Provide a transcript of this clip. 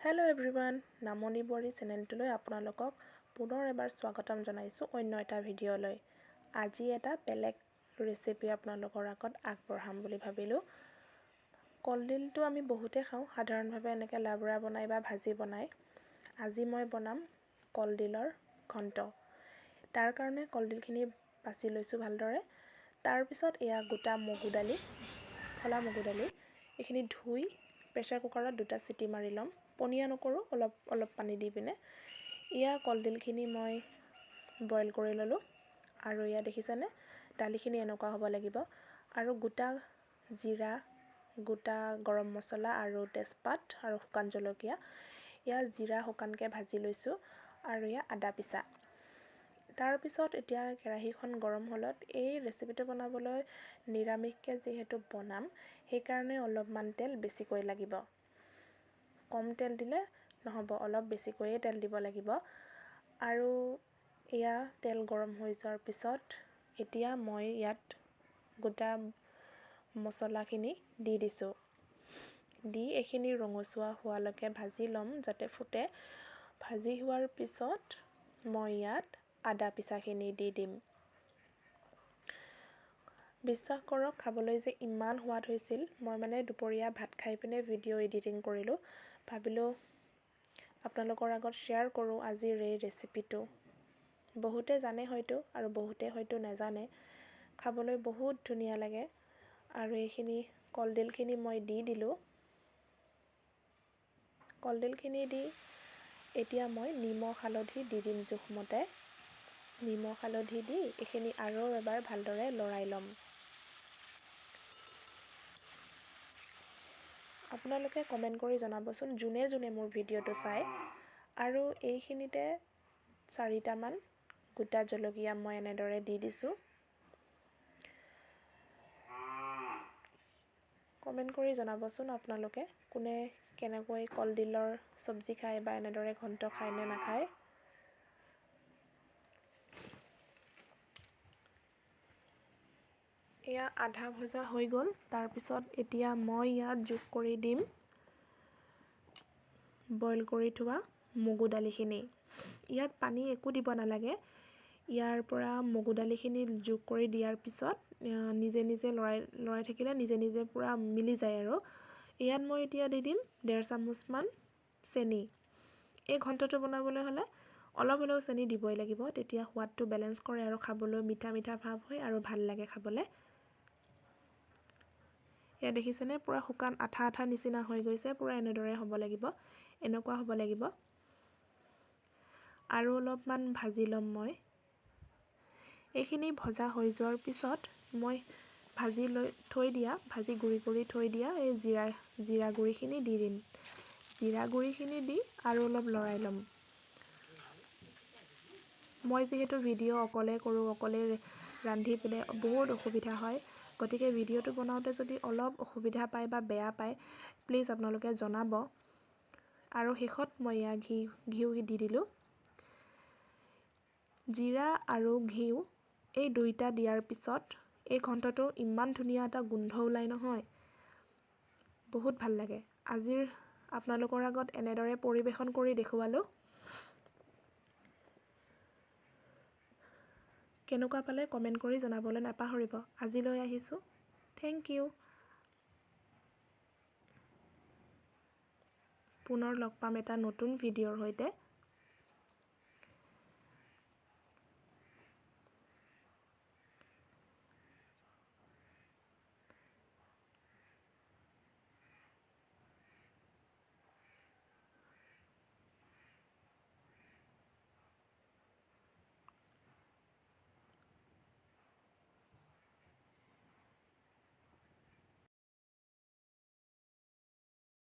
Hello' everyone, নামনি বোৱাৰী চেনেলটোলৈ আপোনালোকক পুনৰ এবাৰ স্বাগতম জনাইছোঁ অন্য এটা ভিডিঅ'লৈ। আজি এটা বেলেগ ৰেচিপি আপোনালোকৰ আগত আগবঢ়াম বুলি ভাবিলোঁ। কলডিলটো আমি বহুতে খাওঁ, সাধাৰণভাৱে এনেকৈ লাবৰা বনাই বা ভাজি বনাই। আজি মই বনাম কলডিলৰ ঘণ্ট। তাৰ কাৰণে কলডিলখিনি বাছি লৈছোঁ ভালদৰে। তাৰপিছত এয়া গোটা মগু দালি, ফলা মগু দালি, এইখিনি ধুই প্ৰেছাৰ কুকাৰত দুটা চিটি মাৰি ল'ম। পনীয়া নকৰোঁ, অলপ অলপ পানী দি পিনে। এয়া কলডিলখিনি মই বইল কৰি ল'লোঁ। আৰু এয়া দেখিছেনে, দালিখিনি এনেকুৱা হ'ব লাগিব। আৰু গোটা জিৰা, গোটা গৰম মছলা আৰু তেজপাত আৰু শুকান জলকীয়া। এয়া জিৰা শুকানকৈ ভাজি লৈছোঁ আৰু এয়া আদা পিছা। তাৰপিছত এতিয়া কেৰাহীখন গৰম হ'লত এই ৰেচিপিটো বনাবলৈ নিৰামিষকৈ যিহেতু বনাম, সেইকাৰণে অলপমান তেল বেছিকৈ লাগিব। কম তেল দিলে নহ'ব, অলপ বেছিকৈয়ে তেল দিব লাগিব। আৰু এয়া তেল গৰম হৈ যোৱাৰ পিছত এতিয়া মই ইয়াত গোটা মছলাখিনি দি দিছোঁ। দি এইখিনি ৰঙচুৱা হোৱালৈকে ভাজি ল'ম যাতে ফুটে। ভাজি হোৱাৰ পিছত মই ইয়াত আদা পিছাখিনি দি দিম। বিশ্বাস কৰক, খাবলৈ যে ইমান সোৱাদ হৈছিল। মই মানে দুপৰীয়া ভাত খাই পিনে ভিডিঅ' এডিটিং কৰিলোঁ, ভাবিলোঁ আপোনালোকৰ আগত শ্বেয়াৰ কৰোঁ আজিৰ এই ৰেচিপিটো। বহুতে জানে হয়তো আৰু বহুতে হয়তো নাজানে। খাবলৈ বহুত ধুনীয়া লাগে। আৰু এইখিনি কলডিলখিনি মই দি দিলোঁ। কলডিলখিনি দি এতিয়া মই নিমখ হালধি দি দিম জোখমতে। নিমখ হালধি দি এইখিনি আৰু এবাৰ ভালদৰে লৰাই ল'ম। আপোনালোকে কমেণ্ট কৰি জনাবচোন যোনে যোনে মোৰ ভিডিঅ'টো চায়। আৰু এইখিনিতে চাৰিটামান গোটা জলকীয়া মই এনেদৰে দি দিছোঁ। কমেণ্ট কৰি জনাবচোন আপোনালোকে কোনে কেনেকৈ কলডিলৰ চব্জি খায় বা এনেদৰে ঘণ্ট খায় নে নাখায়। এয়া আধা ভজা হৈ গ'ল। তাৰপিছত এতিয়া মই ইয়াত যোগ কৰি দিম বইল কৰি থোৱা মগু দালিখিনি। ইয়াত পানী একো দিব নালাগে। ইয়াৰ পৰা মগু দালিখিনি যোগ কৰি দিয়াৰ পিছত নিজে নিজে লৰাই লৰাই থাকিলে নিজে নিজে পূৰা মিলি যায়। আৰু ইয়াত মই এতিয়া দি দিম 1.5 চামুচমান চেনি। এই ঘণ্টটো বনাবলৈ হ'লে অলপ হ'লেও চেনি দিবই লাগিব, তেতিয়া সোৱাদটো বেলেঞ্চ কৰে আৰু খাবলৈ মিঠা মিঠা ভাৱ হয় আৰু ভাল লাগে খাবলৈ। এয়া দেখিছেনে, পূৰা শুকান আঠা আঠা নিচিনা হৈ গৈছে। পূৰা এনেদৰে হ'ব লাগিব, এনেকুৱা হ'ব লাগিব। আৰু অলপমান ভাজি ল'ম মই। এইখিনি ভজা হৈ যোৱাৰ পিছত মই ভাজি লৈ থৈ দিয়া, ভাজি গুড়ি কৰি থৈ দিয়া এই জিৰা গুড়িখিনি দি দিম। জিৰা গুড়িখিনি দি আৰু অলপ লৰাই ল'ম। মই যিহেতু ভিডিঅ' অকলে কৰোঁ, অকলে ৰান্ধি পেলাই বহুত অসুবিধা হয়, গতিকে ভিডিঅ'টো বনাওঁতে যদি অলপ অসুবিধা পায় বা বেয়া পায় প্লিজ আপোনালোকে জনাব। আৰু শেষত মই এয়া ঘিউ দি দিলোঁ। জিৰা আৰু ঘিউ এই দুইটা দিয়াৰ পিছত এই ঘণ্টটো ইমান ধুনীয়া এটা গোন্ধ ওলায় নহয়, বহুত ভাল লাগে। আজিৰ আপোনালোকৰ আগত এনেদৰে পৰিৱেশন কৰি দেখুৱালোঁ। কেনেকুৱা পালে কমেণ্ট কৰি জনাবলৈ নাপাহৰিব। আজিলৈ আহিছোঁ, thank U. পুনৰ লগ পাম এটা নতুন ভিডিঅ'ৰ সৈতে।